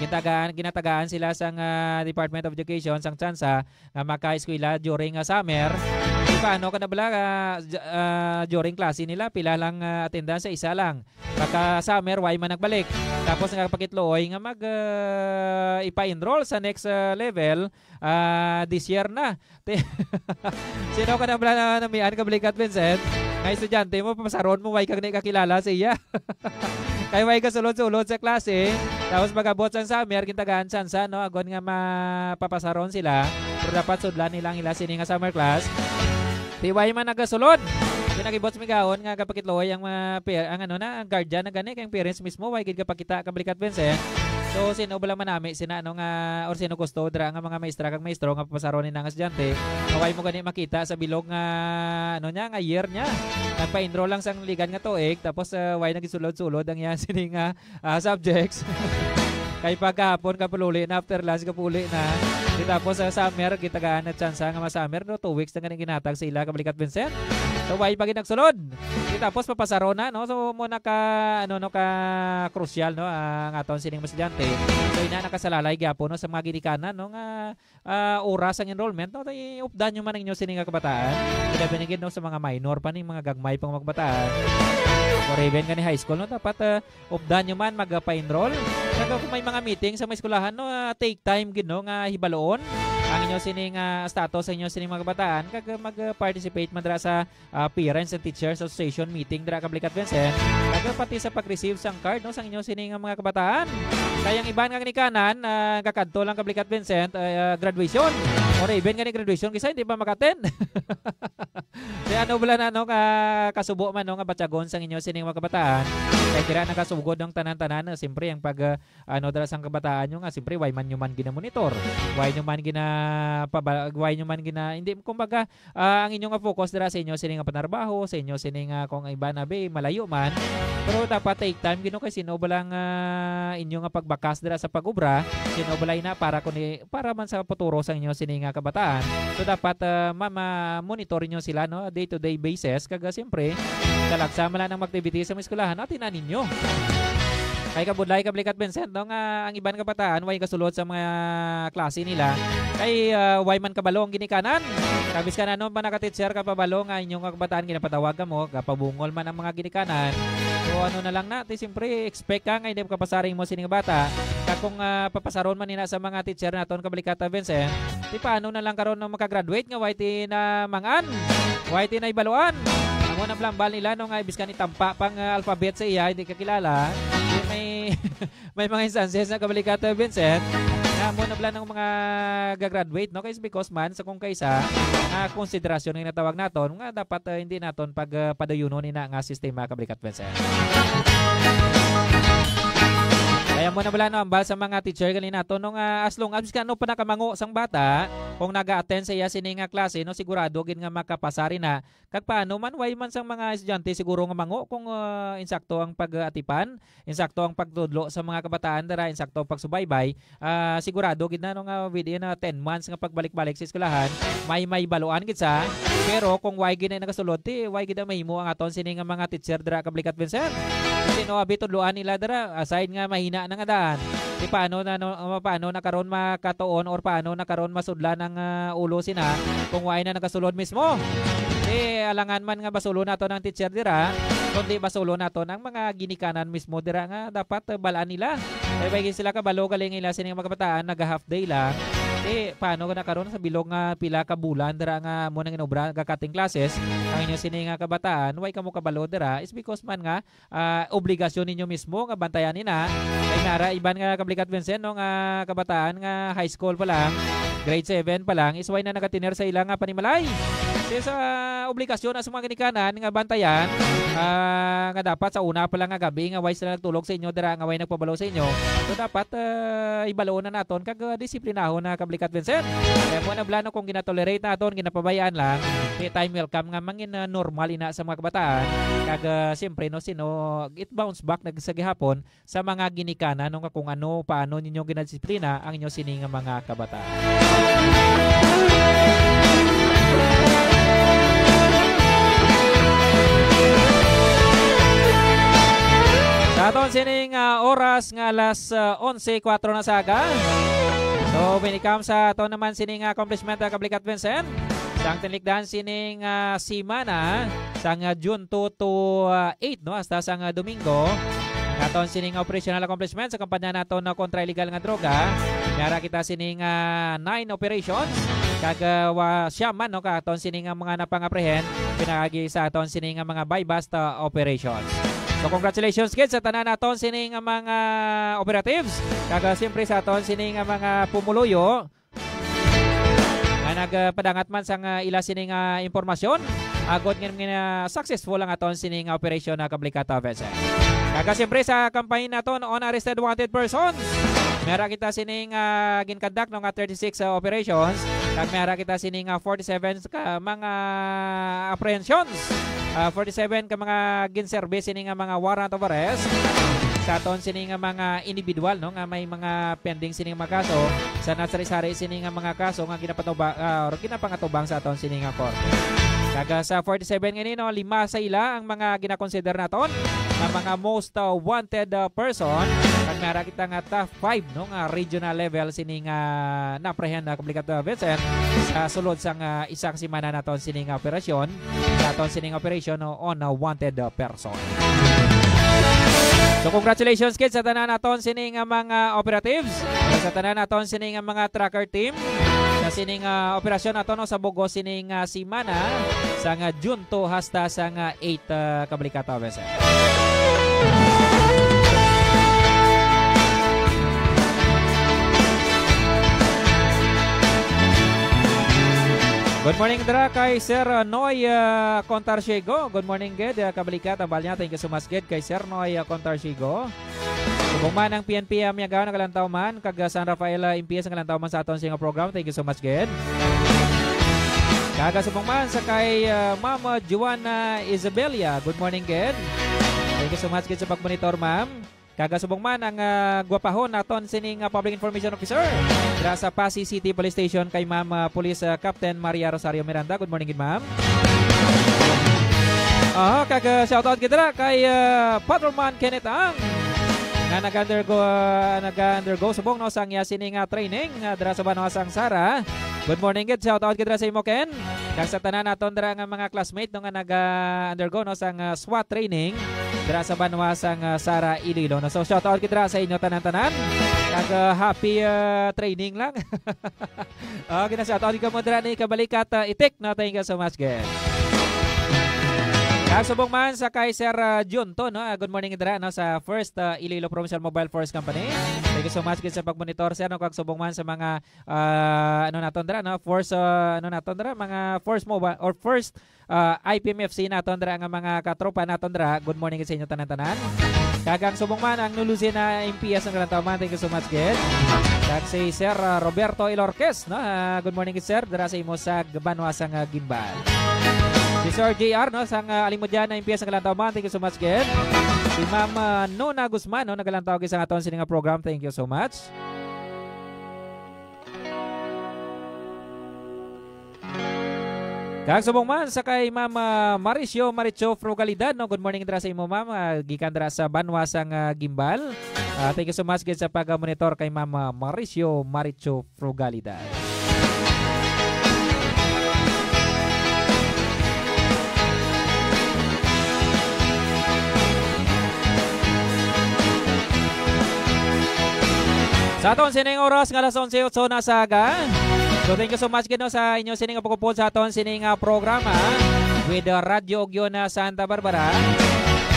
Gintagaan, ginatagaan sila sa nga Department of Education sang tsansa nga makaeskwela during, ah, summer. Di ba, ano ka na bala, ah, j-, ah, during klase nila, pila lang, ah, attendance, isa lang. Pagka summer, way man nagbalik. Tapos nga pakitluoy nga mag, ah, ipa-enroll sa next, ah, level, ah, this year na. Ti-, sino ka na bala na namian, Kablikat Vincent? Nga estudyante mo, papasaron mo, way kag ni kakilala sa iya. Kay way kasulod-sulod sa klase. Tapos pag-abot sang summer, gintagaan tsansa, no? Agon nga mapapasaron sila. Pero dapat sudlan nila ang ila sini nga summer class. Di way man nagasulod. Di nagibot sa Migaon nga kapakitloy ang mga pa-, ang ano na, ang guardian na gani, kay ang parents mismo, way gid kapakita, Kablikat Vincent. So, sino bala manami sina, no, nga, or sino gusto dira nga mga maestra kag maestro nga papasaron ni nga estudyante, nga way mo gani makita sa bilog nga, ano niya, nga year niya. Nagpa-enroll lang sang ligad nga tuig, tapos, ah, way nagisulod-sulod ang iya sini nga, ah, subjects. Kay pagkahapon, kapululi na, after lunch, kapuli na. Di tapos sa summer, gitagaan na tsansa nga ma-summer, no? Two weeks na ganing ginhatag sa ila, Kablikat Vincent. So, way pa gid nagsulod. Di tapos, papasaro na, no? So, mo na ka, ano, no, ka crucial, no, ang aton sining estudyante. So, ina, nakasalalay gyapon, no, sa mga ginikanan, no, nga, ah, oras ang enrollment, no? Tay, updan nyo man ang inyo sini nga kabataan. Ilabi na gid, no, sa mga minor pa, ning mga gagmay pang mga kabataan. Or even gani high school, no? Dapat, ah, updan nyo man, magpa-enroll. Kag kung may mga meeting sa mga eskwelahan, no, ah, take time gid, no, nga hibaloon ang inyo sini nga status sa inyo sini mga kabataan, kag, ah, mag-participate man dira sa, ah, Parents and Teachers Association meeting dira, Kablikat Vincent. Kag, ah, pati sa pag-receive sang card, no, sang inyo sini nga mga kabataan. Kay ang iban nga ginikanan, ah, kakadto lang, Kablikat Vincent, ah, graduation. Or even gani graduation, kisa hindi pa maka-attend. Kaya ano bala na, no, ka-, kasubo man, no, nga batyagon sang inyo sining mga kabataan. Kay dira nakasugod ang tanan-tanan, ah, siyempre ang pag, ah, ano, dala sang kabataan nyo nga, siyempre, why man nyo man ginamonitor? Why nyo man gina-, paba-, why nyo man gina-, hindi, kumbaga, ah, ang inyo nga focus dira sa inyo sining nga panarbaho, sa inyo sining nga kung iba na, be, malayo man. Pero dapat take time, gino, kay sino bala nga inyo nga pagbakas dira sa pag-obra, sino bala ina para kundi para man sa futuro sang inyo sini nga kabataan. So, dapat, ah, ma-, ma-monitor ninyo sila, no, day-to-day basis. Kag, ah, siyempre, talagsa man lang ang activity sa mga eskwelahan, atin na ninyo. Kay kabudlay, Kablikat Vincent, no, nga ang iban kabataan way kasulod sa mga klase nila. Kay, ah, way man kabalo ang ginikanan. Kabis ka na, no, pa naka-teacher ka pabalo nga inyong kabataan ginapatawag ka mo, kapabungol man ang mga ginikanan. So, ano na lang na, ti, siyempre, expect ka nga hindi makapasaring mo sini nga bata. Kag kung, ah, papasaron man nina sa mga teacher naton, Kablikat Vincent, ti paano na lang karon nung makagraduate nga way ti na mangan, way ti na ibaluan? Amo na blambal nila, no, nga ibis ka ni tampa pang, ah, alphabet sa iya, hindi ka kilala. Di may, may mga instances na, Kablikat Vincent, nga amo na bala ng mga gagraduate, no? Kay is because man sa kung kaisa, nga konsiderasyon nga natawag naton, nga dapat, ah, hindi naton pag, ah, padayunon ina nga sistema, Kablikat Vincent. Kaya mo na bala, no, ambal sa mga teacher gali nato, no, nga as long as ka, no, pa nakamango sang bata, kung naga-attend sa iya sini nga klase, no, sigurado gid nga makapasari na. Kag paano man, way man sang mga estudyante siguro nga mango kung, ah, insakto ang pag-atipan, insakto ang pagtudlo sa mga kabataan dira, insakto ang pagsubaybay, ah, sigurado gid na, no, nga within, ah, ten months nga pagbalik-balik sa eskwelahan, may, may baluan gid sa. Pero kung way gid na nagasulod, ti, way gid na mahimo ang aton sini nga mga teacher dira, Kablikat Vincent. Kasi, no, abi tudloan nila dira, aside nga mahina na nga daan. Ti paano na, no, paano na karon makatuon or paano na karon masudlan ang, ah, ulo sina kung way na nagasulod mismo? Ti alangan man nga basulo nato ng teacher dira, kundi basulo nato ng mga ginikanan mismo dira nga dapat, ah, balaan nila. Kay bay sila kabalo galing ila sining mga kabataan, naga half day lang. Ti paano na karon sa bilog nga pila ka bulan dira nga mo nang inobra, ga-cutting classes ang inyo sini nga kabataan, way kamo kabalo dira, is because man nga, ah, obligasyon ninyo mismo nga bantayan nina. Kay nara iban nga, Kablikat Vincent, no, nga kabataan nga high school pa lang, grade seven pa lang, is way na nagatiner sa ila nga panimalay. Kay sa obligasyon na sa mga ginikanan nga bantayan, ah, nga dapat sa una pa lang nga gabi nga way sila nagtulog sa inyo dira nga way nagpabalo sa inyo. So dapat, ah, ibaloon na naton kag, ah, disiplinahon na, Kablikat Vincent. Kaya mo na blano kung ginatolerate naton, ginapabayaan lang, may time will come nga mangin, ah, normal ina sa mga kabataan. Kag, ah, siyempre, no, sino, it bounce back na sa gihapon sa mga ginikanan, no, nga kung ano, paano ninyo ginadisiplina ang inyo sini nga mga kabataan. Sa aton sining, ah, oras nga alas, ah, onse kuwatro na sa aga. So, when it comes sa aton naman sining accomplishment, ah, Kablikat Vincent, sang tinlikdan sining, ah, semana, sang, ah, June two to, ah, eight, no, hasta sang, ah, Domingo. Aton sining operational accomplishment sa kampanya naton na kontra illegal nga droga. May ara kita sining, ah, nine operations. Kag, ah, wa-, siyam man, no, ka aton sining, ah, mga napangaprehend pinaagi sa aton sining, ah, mga buy-bust, ah, operations. So, congratulations gid sa tanan naton sining, ah, mga operatives. Kag, ah, siyempre sa aton sining, ah, mga pumuluyo nga nagpadangat man sang, ah, ila sini nga impormasyon, agod nga, nga successful ang aton sini nga operasyon na Kablikat Officer. Kag siyempre sa campaign naton on arrested wanted persons, May ara kita sining, ah, ginkandak, no, nga thirty-six, ah, operations. Kag may ara kita sining, ah, forty-seven ka mga apprehensions. Ah, forty-seven ka mga ginserbi sini nga mga warrant of arrest sa aton sini nga mga individual, no, nga may mga pending sini nga mga kaso, sa nasari-sari sini nga mga kaso nga ginapatuba-, ah, or ginapangatubang sa aton sini nga korte. Kag, ah, sa forty-seven nga ini, no, lima sa ila ang mga ginakonsider naton nga mga most, ah, wanted, ah, person. Kag may ara kita nga top five, no, nga regional level sini nga naprehend na, Kabalikad, ah, Vincent, sa sulod sang, ah, isa ka semana naton sini nga operasyon, sa aton sini nga operasyon, no, on, ah, wanted, ah, person. So, congratulations gid sa tanan naton sini nga mga operatives, sa tanan naton sini nga mga tracker team, sa sini nga operasyon naton, no, sa bug-os sini nga semana, sa nga June two hasta sa nga eight, ah, Kabalikad, ah, Vincent. Good morning dira kay Sir, uh, Noy, uh, Contarciego. Good morning gid, uh, Kabalikad, tambal niya. Thank you so much gid kay Sir Noy, uh, Contarciego. Subong man ang P N P, uh, Miagao, nagalantaw man, kag, uh, San Rafael, uh, M P S, nagalantaw man sa aton sini nga program. Thank you so much gid. Kag, uh, subong man sa kay, uh, Ma'am, uh, Joanna Isabella. Good morning gid. Thank you so much gid sa pagmonitor, ma'am. Kag, uh, subong man ang, ah, gwapahon naton sining, ah, public information officer dira sa Passi City Police Station kay Ma'am, ah, Police, ah, Captain Maria Rosario Miranda. Good morning gid, ma'am. Aha, kag, ah, shout out gid dira kay, ah, Patrolman Kenneth Ang nga nag-undergo, ah, nag-undergo subong, no, sang iya sining, ah, training, ah, dira sa banwa sang Sara. Good morning gid. Shout out gid dira sa imo, Ken. Kag sa tanan naton dira nga mga classmate, no, nga naga-undergo, no, sang, ah, SWAT training dira sa banwa sang, ah, Sara, Iloilo, no. So, shout out gid dira sa inyo tanan-tanan. Kag, ah, happy, ah, training lang. Oh, gina-shout out gid kamo dira ni Kabalikad, ah, Itik, no. Thank you so much, guys. Kag subong man sa kay Sir, ah, Junto, no. Ah, good morning dira, no, sa First, ah, Iloilo Provincial Mobile Force Company. Thank you so much gid sa pagmonitor, sir, no. Kag subong man sa mga ah, ano naton dira, no? Force, ah, ano naton dira, mga Force Mobile or First, ah, I P M F C naton dira nga mga katropa naton dira. Good morning sa inyo tanan-tanan. Kag ang subong man ang Nulusin na M P S ang kalantaw man. Thank you so much, gid. Kag si Sir, ah, Roberto Ilorquez, no? Ah, good morning, sir. Dira sa imo sa banwa sang, ah, Gimbal. Si Sir J R, no? Sang, ah, Alimodian na M P S ang kalantaw man. Thank you so much, gid. Si Ma'am, ah, Nona Guzman, no? Nagalantaw gid sa aton sini nga program. Thank you so much. Kag subong man sa kay Ma'am, ah, Maricio Maricho Frugalidad, no? Good morning dira sa imo, ma'am. Ah, gikan dira sa banwa sang, ah, Gimbal. Ah, thank you so much gid sa pag-monitor kay Ma'am, ah, Maricio Maricho Frugalidad. Sa aton sining oras nga alas onse otso na sa aga. So, thank you so much gid, no, sa inyo sining pagkupod sa aton sining, ah, programa with, ah, Radyo Ugyon na Santa Barbara.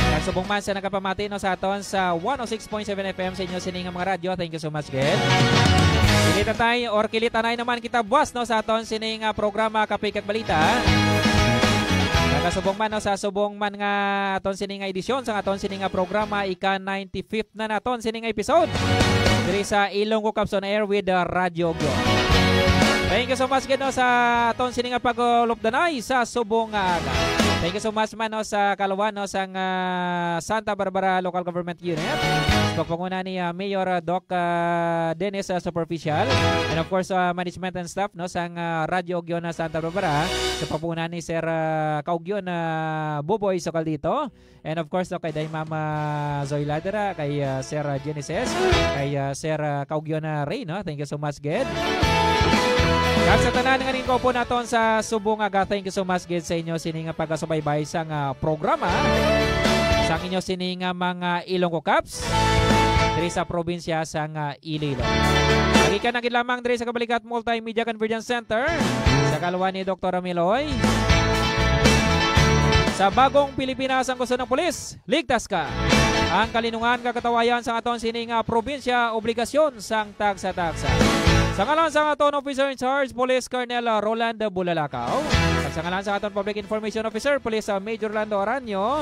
Kag subong man sa nagapamati, no, sa aton sa one oh six point seven F M sa inyo sining mga radyo. Thank you so much gid. Kilita tayo or kilita na naman kita buwas, no, sa aton sining, ah, programa Kape kag Balita. Kag subong man, no, sa subong man nga aton sining nga edisyon sa aton sining nga programa, ika ninety-fifth na naton sining episode diri sa Ilonggo Cups on Air with, uh, Radyo Ugyon. Thank you so much gid, no, sa aton sini nga pag-ulupdanay sa subong nga aga. Thank you so much man, no, sa kaluwan, no, sang, uh, Santa Barbara Local Government Unit. Pagpanguna ni, uh, Mayor, uh, Doc, uh, Dennis, uh, Superficial. And of course, uh, management and staff, no, sang, uh, Radyo Ugyon na Santa Barbara. Sa pagpanguna ni Sir, uh, Kaugyon, uh, Buboy Socaldito. And of course, no, kay Day Mama Zoila dira, kay, ah, Sir, ah, Genesis, kay, ah, Sir, ah, Kaugyon, ah, Ray, no? Thank you so much, gid. Kag sa tanan nga ningkupon naton sa subong nga aga, thank you so much, gid, sa inyo sini nga pagasubaybay sa nga programa, sa inyo sini nga mga Ilonggo Cups diri sa probinsya sa nga Iloilo. Lagi ka na gid lamang diri sa Kabalikat Multimedia Convergence Center sa kaluwan ni Doktor Miloy. Sa bagong Pilipinas, ang gusto ng pulis, ligtas ka. Ang kalinungan kag katawayan sa aton sini nga probinsya, obligasyon sang tagsa-tagsa. Sa ngalan sa aton Officer in Charge, Police Colonel Roland Bulalakaw, kag sa ngalan sa aton Public Information Officer, Police, uh, Major Lando Aranyo,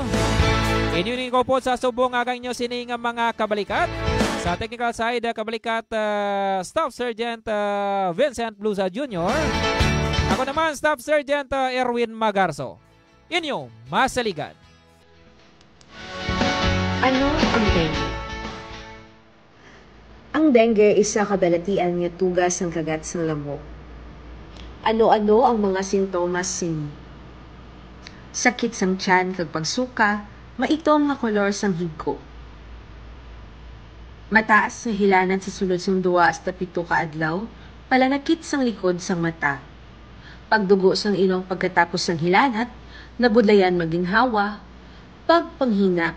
inyo ni sa subong nga aga inyo sini nga mga kabalikat. Sa technical side, ah, kabalikat, ah, Staff Sergeant, ah, Vincent Blusa Junior. Ako naman, Staff Sergeant, ah, Erwin Magarso. Inyo masaligan. Ano ang dengue? Ang dengue isa ka balatian nga tuga sang kagat sang lamok. Ano-ano ang mga sintomas sini? Sakit sang tiyan kag pagsuka, maitom nga kolor sang higko. Mataas nga hilanat sa sulod sang duwa hasta pito ka adlaw, palanakit sang likod sang mata. Pagdugo sang ilong pagkatapos sang hilanat, nabudlayan maginhawa, pagpanghina,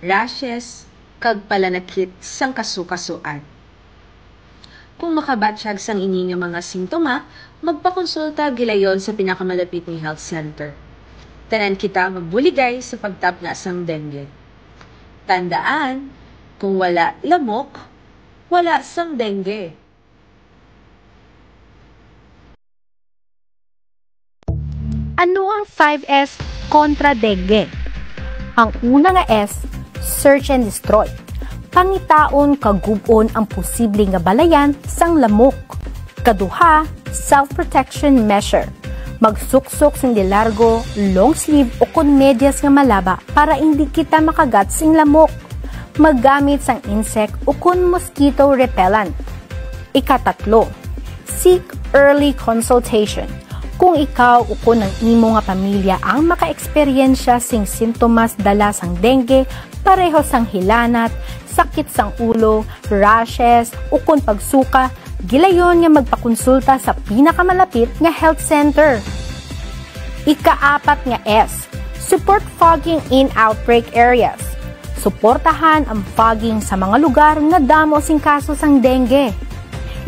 rashes, kag palanakit sang kasukasuan. Kung makabatyag sang ini nga mga sintoma, magpakonsulta gilayon sa pinakamalapit nga health center. Tanan kita magbuligay sa pagtabna sang dengue. Tandaan, kung wala lamok, wala sang dengue. Ano ang five S kontra dengue? Ang una nga S, search and destroy. Pangitaon kag gub-on ang posible nga balayan sang lamok. Kaduha, self-protection measure. Magsuksok sing de largo, long sleeve ukon medyas nga malaba para indi kita makagat sing lamok. Maggamit sang insect ukon mosquito repellent. Ikatatlo, seek early consultation. Kung ikaw ukon ang imo nga pamilya ang makaeksperyensya sing sintomas dala sang dengue, pareho sang hilanat, sakit sang ulo, rashes, ukon pagsuka, gilayon nga magpakonsulta sa pinakamalapit nga health center. Ikaapat nga S, support fogging in outbreak areas. Suportahan ang fogging sa mga lugar nga damo sing kaso sang dengue.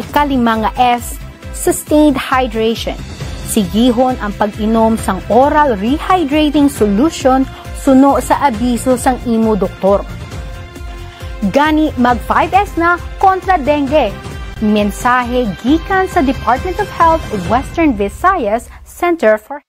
Ikalima nga S, sustained hydration. Sigihon ang pag-inom sang oral rehydrating solution suno sa abiso sang imo doktor. Gani, mag five S na kontra dengue. Mensahe gikan sa Department of Health Western Visayas Center for